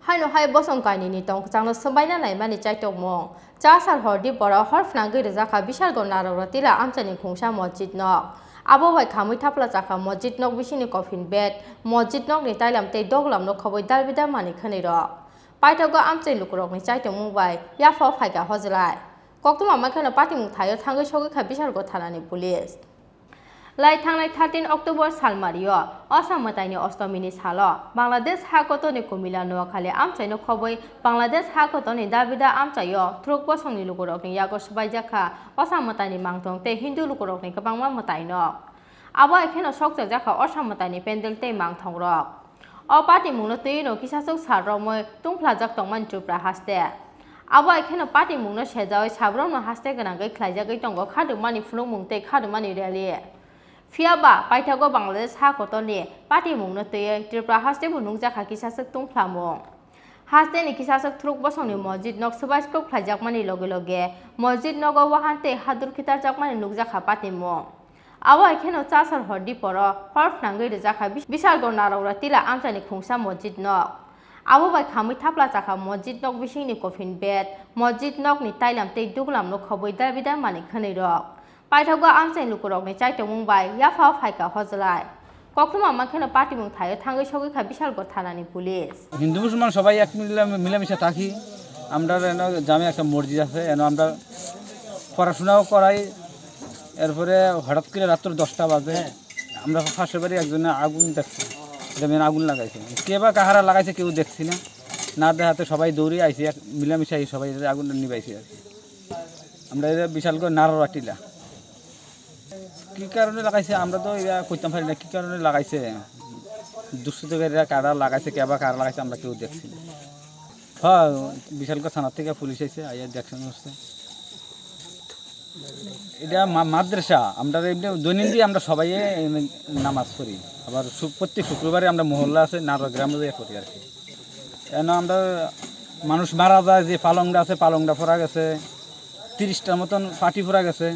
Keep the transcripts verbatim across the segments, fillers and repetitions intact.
Haino hai bosong kainwini tongkwchangno swbaina naimani chaitokmung. Chasal hordi borok hor phnangwi rwjakha Bishalgarh Narok Ratila amchaini khungsa mosjid nok. Abo bai khamwi thapla chakha mosjid nok bisingni coffin bed, mosjid nokni tailam tei doglamno khobwi dalbidal manwi khwnwi rok. Paithago amchaini lukurokni chaitokmung bai yaphao phaikha hojlai. Koktwma mankheno patimung thaio thangwi sogwi kha Bishalgarh thanani police. Lai thangnai thirteen October salmario Osa mwtaini ostomini salo Bangladesh ha kotorni Kumila Noakhali amchaino khobwi Bangladesh ha kotorni Dabida amchaio Turuk bosongni lukurokni yago swbaijak kha Osa mwtaini mangtong tei Hindu lukurokni kwbangma mwtaino. Abo hai kheno sokchajak kha Osa mwtaini pendel tei mangthongrok. O patimungno twiwi no kisaswk sal romwi tungphlajak tongmani Tripura haste. Abo hai kheno patimungno sejaui sabrokno haste gwnangwi khlaijagwi tongo khadukmani phunukmung tei khadukmani rally. Phiya ba, paithago Bangladesh ha kotorni patimungno twiwi Tripura haste bo nukjakha kisaswk tungphlamung. Hasteni kisaswk Turuk bosongni mosjid nok swbai sklok khlaijakmani loge loge mosjid nogo wahan tei hadur khitarjakmani nukjakha patimung. Abo hai kheno Chasal hordi poro hor phnangwi rwjakha Bis-, Bishalgarh Narok Ratila amchaini khungsa mosjid nok. Abo bai khamwi thapla chakha mosjid nok bisingni coffin bed, mosjid nokni tailam tei duglamno khobwi dalbidal manwi khwnwi rok. Paithago amchaini lukurokni chaitokmung bai yaphao phaikha hojlai. Koktwma mankheno patimung thaio thangwi sogwi kha Bishalgarh thanani police. Hindu মুসলমান সবাই এক মিলা-, মিলামিশা থাকি। আমরা এনো জামে একটা মসজিদ আছে, এনো আমরা পড়াশোনাও করাই। এরপরে হঠাৎ করে রাত্র দশটা বাজে, আমরা পাশের বাড়ি একজনে আগুন দেখছি, এটা মেন আগুন লাগাইছে। কে বা কাহারা লাগাইছে কেউ দেখছি না, না দেখাতে সবাই দৌড়ে আইছি, এক মিলামিশা এই সবাই আগুন নিবাইছি আর কি। আমরা এটা বিশাল করে নারোয়া টিলা। কি কারণে লাগাইছে আমরা তো এটা কইতাম পারি না, কি কারণে লাগাইছে, দুষ্কৃতকারীরা কারা লাগাইছে, কে বা কারা লাগাইছে আমরা কেউ দেখছি না। হ্যাঁ, বিশালগড় থানা থেকে পুলিশ এসে আইয়া দেখছেন হচ্ছে। এটা মা-, মাদ্রাসা, আমরা এমনি দৈনন্দিন আমরা সবাই এ-, এ-, নামাজ পড়ি। আবার শু-, প্রত্যেক শুক্রবারে আমরা মহল্লা আছে, নারোয়া গ্রামে যাই পড়ি আর কি। এন আমরা মানুষ মারা যায়, যে পালংটা আছে, পালংটা পড়া গেছে, তিরিশটার মতন পাটি পড়া গেছে।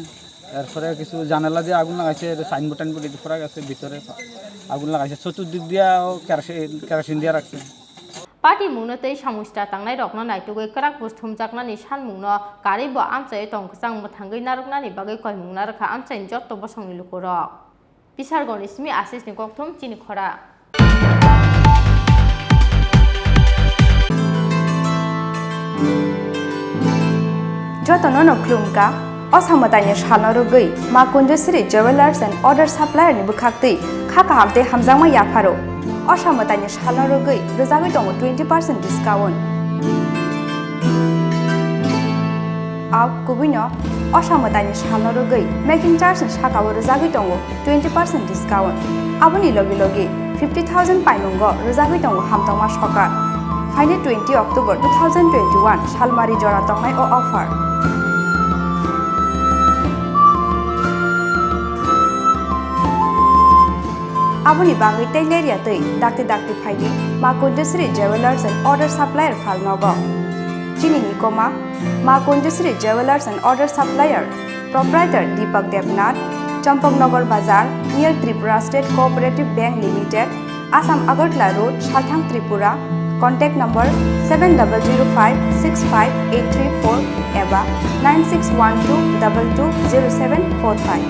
এরপরে কিছু জানালা দিয়ে আগুন লাগাইছে, সাইনবোর্ড টাইনবোর্ড এটি পড়া গেছে, ভিতরে আগুন লাগাইছে, চতুর্দিক দিয়েও কেরোসিন, কেরোসিন দিয়ে রাখছে। Patimungno tei samung sita tangnairokno naitugwi kwrak buj thumjaknani sanmungno karwi bo amchai tong kwchang mwthangwi narwknani bagwi koimung narwkha amchaini jotto bosongni lukurok. Bishargoni simi Asisni kokthum chini khora. Jotono no khulumkha, Osa mwtaini salno rwgwi Ma Kunjasri Jewellers and Other Supplier ni bwkhaktwi kha kaham tei hamjakma yapharo. Osa mwtaini salno rwgwi rwjagwi tongo twenty percent discount. Au kubuino Osa mwtaini salno rwgwi making charge ni sakao rwjagwi tongo twenty percent discount. Aboni logi logi fifty thousand paimungo rwjagwi tongo hamtokma sokar. Phaini twenty October two thousand twenty-one salmari jora tongnai o offer. Aboni bagwi tei lerya twi dakti dakti phaidi Ma Kunjasri Jewellers and Other Supplier phalnogo. Chini nikoma Ma Kunjasri Jewellers and Other Supplier, Proprietor Deepak Debnath, Champaknagar Bazar, near Tripura State Cooperative Bank Limited, Assam Agartala Road, Salthang, Tripura. Contact number seven double zero five six five eight three four eba nine six one two double two zero seven four five.